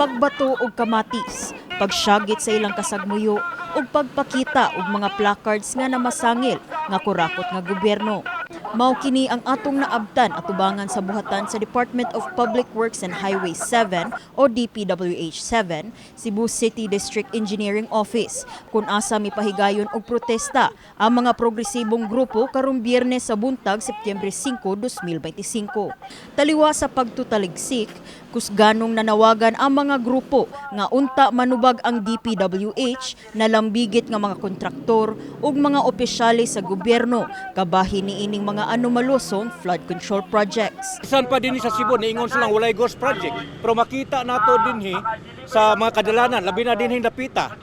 Pagbato og kamatis, pagsyagit sa ilang kasagmuyo ug pagpakita og mga placards nga namasangil nga kurakot nga gobyerno. Mao kini ang atong naabtan atubangan sa buhatan sa Department of Public Works and Highways 7 o DPWH 7, Cebu City District Engineering Office, kung asa mipahigayon og protesta ang mga progresibong grupo karong Biyernes sa buntag, Setyembre 5, 2025. Taliwa sa pagtutaligsik, kusganong nanawagan ang mga grupo nga unta manubag ang DPWH na lambigit nga mga kontraktor ug mga opisyales sa gobyerno kabahin niining mga anomalosong flood control projects. Bisan pa dinhi sa Cebu, niingon silang walay ghost project. Pero makita nato dinhi sa mga kadalanan, labi na dinhi dapita,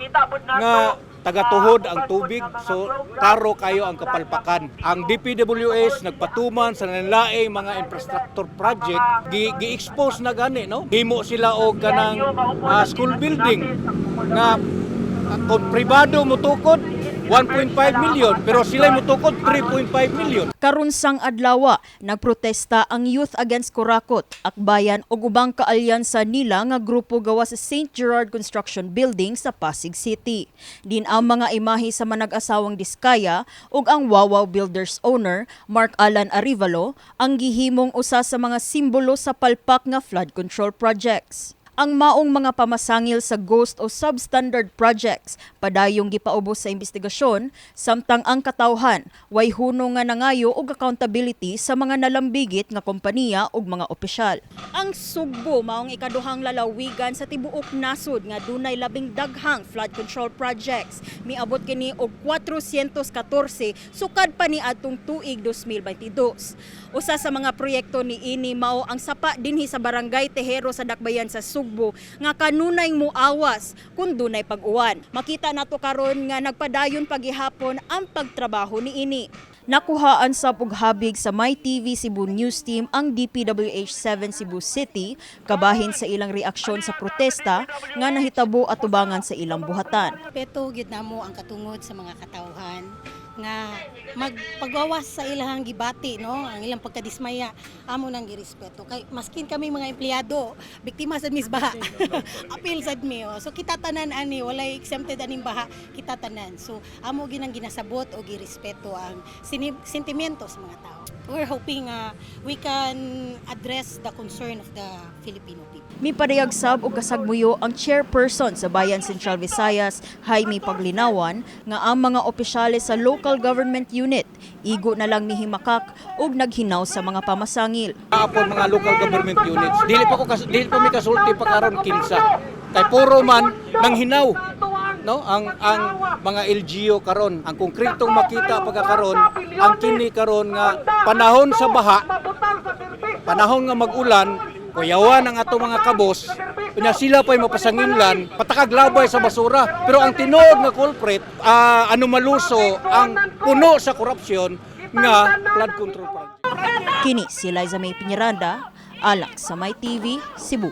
nga tagatuhod ang tubig, so karo kayo ang kapalpakan. Ang DPWH nagpatuman sa lain mga infrastructure project, gi-expose na gani, no? Himo sila og kanang school building nga kung pribado motukod 1.5 million, pero sila motukod 3.5 million. Karon sang adlawa, nagprotesta ang Youth Against Kurakot, Akbayan ug ubang kaalyansa nila nga grupo gawas sa St. Gerard Construction Building sa Pasig City. Din ang mga imahe sa manag-asawang Diskaya ug ang Wawaw Builders owner Mark Alan Arevalo ang gihimong usa sa mga simbolo sa palpak nga flood control projects. Ang maong mga pamasangil sa ghost o substandard projects padayong gipaubos sa investigasyon, samtang ang katawhan way hunong nga nangayo og accountability sa mga nalambigit nga kompanya ug mga opisyal. Ang Sugbo maong ikaduhang lalawigan sa tibuok nasod nga dunay labing daghang flood control projects. Miabot kini og 414 sukad pa ni adtong tuig 2022. Usa sa mga proyekto niini mao ang sapa dinhi sa Barangay Tejero sa Dakbayan sa Sugbo nga kanunay muawas kung dunay pag-uwan. Makita nato karon nga nagpadayon pagihapon ang pagtrabaho niini. Nakuhaan sa og habig sa MyTV Cebu News Team ang DPWH 7 Cebu City kabahin sa ilang reaksyon sa protesta nga nahitabo atubangan sa ilang buhatan. Respeto gyud namo ang katungod sa mga katawhan nga magpagawas sa ilang gibati, no, ang ilang pagkadismaya amo nang girespeto, kay maskin kami mga empleyado, biktima sad mis baha, apil sad mi, oh. So kita tanan ani, walay exempted aning baha, kita tanan. So amo ginang ginasabot o girespeto ang sentimiento sa mga tao. We're hoping we can address the concern of the Filipino people. Mipadayag sab og kasagmuyo ang chairperson sa Bayan Central Visayas, Jaime Paglinawan, nga ang mga opisyales sa local government unit igo na lang mihimakak ug naghinaw sa mga pamasangil. Apon mga local government units, dili pa mi kasulti pa karon kinsa. Kay puro man nang hinaw, no, ang mga LGU karon. Ang konkretong makita pagkakaron ang kini karon nga panahon sa baha, panahon nga mag-ulan, kuyawan ang ato mga kabos, unya sila pa'y mapasanginlan, patakag labay sa basura. Pero ang tinuod nga culprit, anomaluso, ang puno sa korupsyon nga flood control project. Kini si Liza May Piñaranda, alang sa My TV, Cebu.